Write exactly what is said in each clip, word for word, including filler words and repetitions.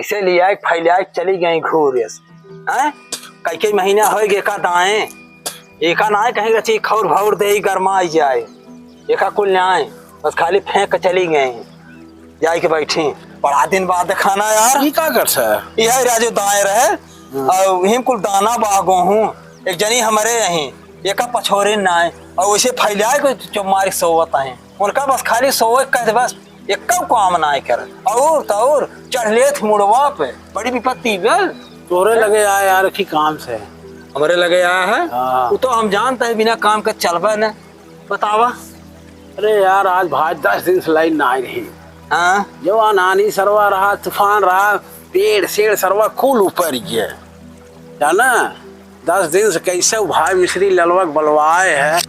इसे लियाए के फैलाए के चली गई घूर एस। हैं? कई कई महीना होइगे एका दाएँ, एका नाहीं कहीं रची खौर भौर देइ गरमाइ जाए, एका कुल नाहीं, बस खाली फेंक के चली गई। जाए के बैठी, बड़ा दिन बाद देखाना यार। ई का करत है? यह राजू दाएँ रहे, हाँ। और हिम कुल दाना बा गोहूँ, एक जनी हमरे यहीं, एका पछोरे नाहीं, और वैसे फैलाए के चुप मारी सोवत हैं। उनका बस खाली सोवे के कहते बस, एक्कउ काम नाहीं करत। और त और चढ़ लेत मुड़वा पे, बड़ी विपत्ति बे। तोरे लगे आए यार, की काम से? हमरे लगे आया है? हाँ। वो तो हम जानते हैं, बिना काम के चलबे न। बतावा। अरे यार, आज भाई दस दिन से लाइन नाहीं रही। हाँ। जो अनानी सरवा रहा, तूफान रहा, पेड़ सेड़ सरवा कुल ऊपर गए, जाना? दस दिन से कैसे उ भाई मिस्त्री ललवा के बलवाए है,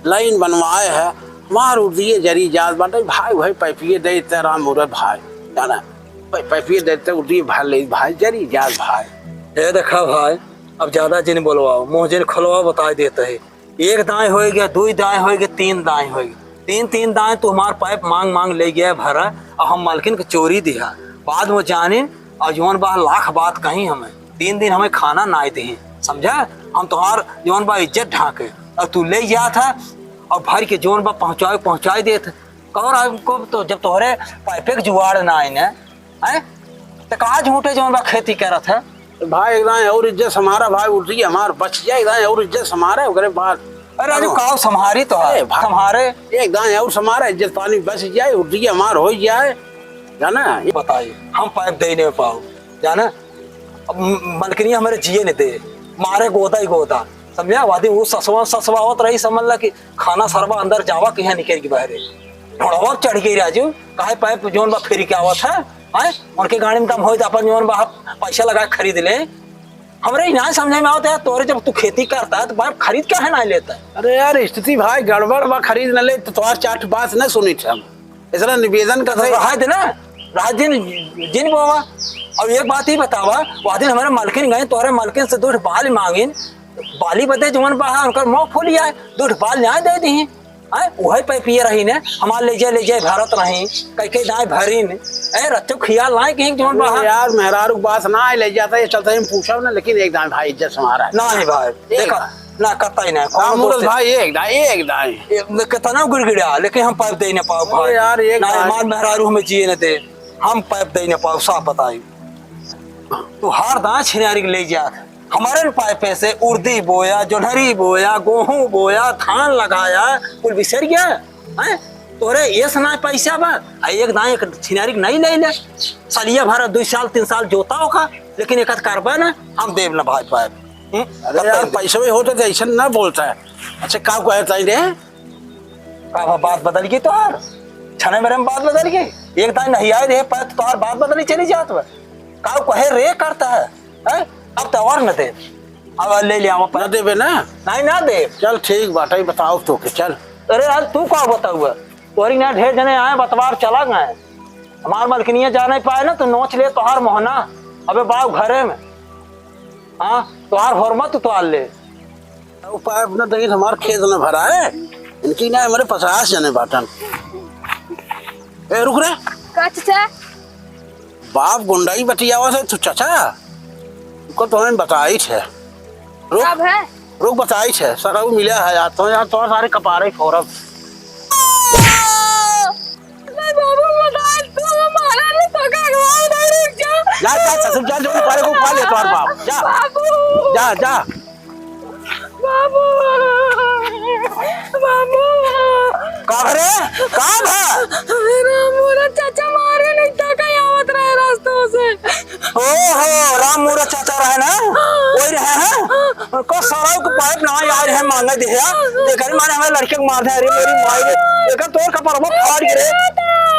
लाइन बनवाए है, मार उर्दिये जरी जात बाटे, भाई भाई पैपिये दे देते राम मूरत भाई, जाना, पै-, पैपिये दे देते उर्दिये भर ले भाई, जरी जात भाई। ए देखा भाई, अब ज्यादा जिन बोलवाओ, मुँह जिन खोलवाओ, बताइ देते हैं। एक दाएँ होइगे, दुइ दाएँ होइगे, तीन दाएँ होइगे। तीन, तीन दाएँ तू हमार पाइप माँग, माँग ले गया भरा, और हम मालकिन के चोरी दिहा। बाद में जानिन, और जौन बा लाख बात कहीं हमें। तीन दिन हमें खाना नाहीं दिही, समझा? हम तोहार जौन बा इज्जत ढाँके, और तू ले जात है, और भर के जौन बा पहुँचाए, पहुँचाए देत है। कहो राम को तो जब तोहरे पाइपे के जुगाड़ नाहीं न, हैं? तो कहाँ झूठे जौन बा खेती करत है? भाई, एक दाएँ और इज्जत संभारा भाई, उल्टी हमार बच जाए, एक दाएँ और इज्जत संभारा, ओकरे बाद अरे राजू, हाँ। काव संभारी तो है, अरे भाई, संभारे। एक दाएँ और संभारा, इज्जत पानी बच जाए, उल्टी हमार हो जाए, जाना? ये बताइए, हम पाइप दे नहीं पाओ, जाना? अब म-, मलकिनिया हमरे जिए नहीं दे, मारे गोदा ही गोदा, समझा? वादी वो ससवा, ससवा होत रही, समझ ला कि खाना सरवा अंदर जावा कि यहाँ निकल के बाहरे। ढोड़वा चढ़ गई राजू, काहे पाइप जौन बा फेरी के आवत है, हैं? उनके गाड़ी में दम होई तो अपन जौन बा पैसा लगा के खरीद ले। हमरे ही ना समझे में आवत है, तोरे जब तू खेती करता है तो पाइप खरीद काहे ना लेता है? अरे यार, स्थिति भाई गड़बड़ बा, खरीद न ले तो तोहार चाट बात न सुनी हम। इसलिए निवेदन कर तो रहे। रहा दे ना, रहा दिन, दिन बोवा। अब एक बात ही बतावा, वह दिन हमारे मालकिन गए, तोहरे मालकिन से दो ठो बाल मांगिन, बाली बदे जवन बा, उनकर मुंह फूल आए, दो ठो बाल न्याय दे दी। हैं, वही पे पिए रही ने, हमार ले जाए, ले जाए भरत रही, कई कई दाएँ भरिन। ए, रच्चो खियाल नाहीं कि जवन बा। अरे यार, मेहरारू के बात ना ले जाता, ये चलता हम पूछब ना, लेकिन एक दाएँ भाई इज्जत हमारा है। नाहीं भाई, एक देखा, ना कतई ना, कौनो हाँ, मूरत दोस्त भाई, एक दाएँ, एक दाएँ। ए, न, कितना गिड़गिड़ा, लेकिन हम पाइप दे न पाओ अरे भाई। यार, एक ना, दाएँ। हमार मेहरारू हमें जिए न दे, हम पाइप दे न पाओ, साफ बताई। तू हर दाएँ छिनारी के ले जा, हमारे न पाइपे से उर्दी बोया, जोन्हरी बोया, गोहूँ बोया, धान लगाया, कुल बिसर गया, हैं? तोरे ये सना पैसा बा, आ एक दाएँ एक छिनारी के नहीं ले ले, सलिया भर दुई साल, तीन साल जोता होगा, लेकिन एक आध करबा ना, हम देब ना भाई पाइप। हम्म? अरे यार, पैसा भी होता तो ऐसा ना बोलता है। अच्छा, का कहता है रे? का बा, बात बदल गई तोहार? छने मेरे में बात बदल गई? एक दाएँ नहीं आए रे, पर तोहार बात बदली चली जात बा। का कहे रे करता है? हैं? अब तो और न दे। अब ले ले आवा पर। न देबे ना? नहीं, ना दे। चल ठीक बात है, बताओ तो के, चल। अरे यार, तू का बताउआ? तोरी ना ढेर जने आए, बतवार चला गए। हमार मलकिनिया जाने पाए ना, तो नोच ले तोहार मोहना। अबे बाऊ घरे में। हाँ, तोहार होरमत उतार ले। उपाय अपना देखी, हमार खेत न भरा है, इनकी ना हमारे पचास जने बाटन। ए, रुक रे। का चाचा? बाप गुंडाई बतियावा से तू चाचा, तुमको तो हमें बताई थे। रुक, कब है? रुक बताई थे, सर वो मिला है यार, तो यार तो सारे कपारे फोरब। नहीं बाबू, बताए, तू हमारा नहीं पकड़, रुक जा। जा, जा, ससुर, जा, जो ऊपर को उठा ले, तोर बाप, जा। बाबू। जा, जा। बाबू। बाबू। का भरे? का भा? अरे राम, मोरा चाचा मारे नहीं था, कहीं आवत रहे रास्तों से। ओहो, राम मोरा चाचा रहे ना? वही रहे हैं? उनको सरऊ के पाइप ना आए रहे मांगे दिया। देखा मारे हमारे लड़के को मार दे, अरे मेरी माई रे। देखा तोर कपड़वा फाड़ गिरे।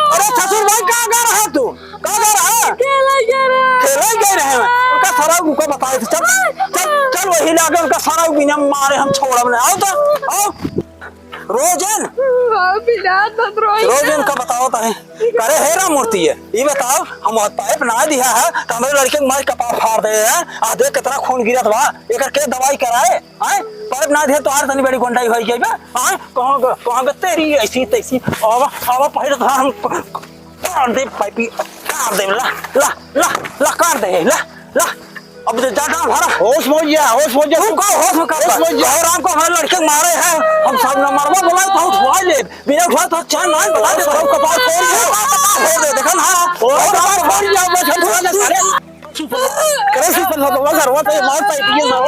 अरे ससुर भाई, का कर रहा तू? का कर रहा? खेला जा रहा। खेला जा रहा है। उनका सरऊ को बताए थे। चल, चल, चल वही लागे उनका सरऊ बिना मारे हम छोड़ब ना। आओ तो, आओ। रोजन। बाबू, बिना तो रोई रोजन ना। का बताओ ताहे। करे हे राम मूर्ति है। ये बताओ, हम पाइप ना दिया है, तो हमारे लड़के को मार कपार फाड़ दे है। आ देख कितना खून गिरत बा। एकर के दवाई कराए? आए, पाइप ना दिया तो आर तनी बड़ी गुंडाई होई गई बा। आए, कहाँ ग-, कहाँ ग तेरी ऐसी तैसी। आवा, आवा, पहले तो हम प-, प-, पाड़ दे पाइपी। काट दे, ला, ला, ला, ला, काट दे, ला, ला। अब जा, जा, जा, भरा। होश में जा, होश में जा। तू का होश में का होश में जा। और हमको हमारे लड़के मारे हैं, हम सब नंबरवा बोला तो उठवा ले, बिना उठवा तो चैन ना, बता दे, सब कपार फोड़ दे, कपार फोड़ दे, देखा ना? और कपार फोड़ दिया, बस हम थोड़ा सा सारे। करे से पहले तो बस हरवा तो मार पाई, ये सब।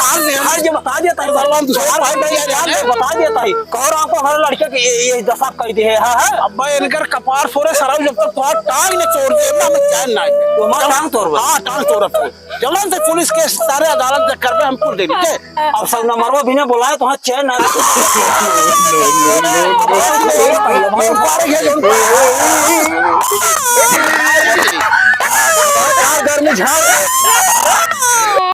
आज नहीं, आज ये बता देता है, भगवान दूसरा भाई, भाई, यार, यार, ये बता देता है। और हमको हमारे लड़के के ये, ये दशा कर दी है, हाँ, हाँ। अब भाई इनकर कपार फोड़े, सराव जब तक तो टांग ने तोड़ दे, ना, हम चैन ना आए। तो हमारा टांग तोड़, हाँ, टांग तोड़ अब। जबरन से पुलिस के सारे अदालत चक्कर में हम कुल दे दीजिए। अब सब नंबरवा भी ने बोलाए तो हाँ चैन ना। गर्मी झाड़।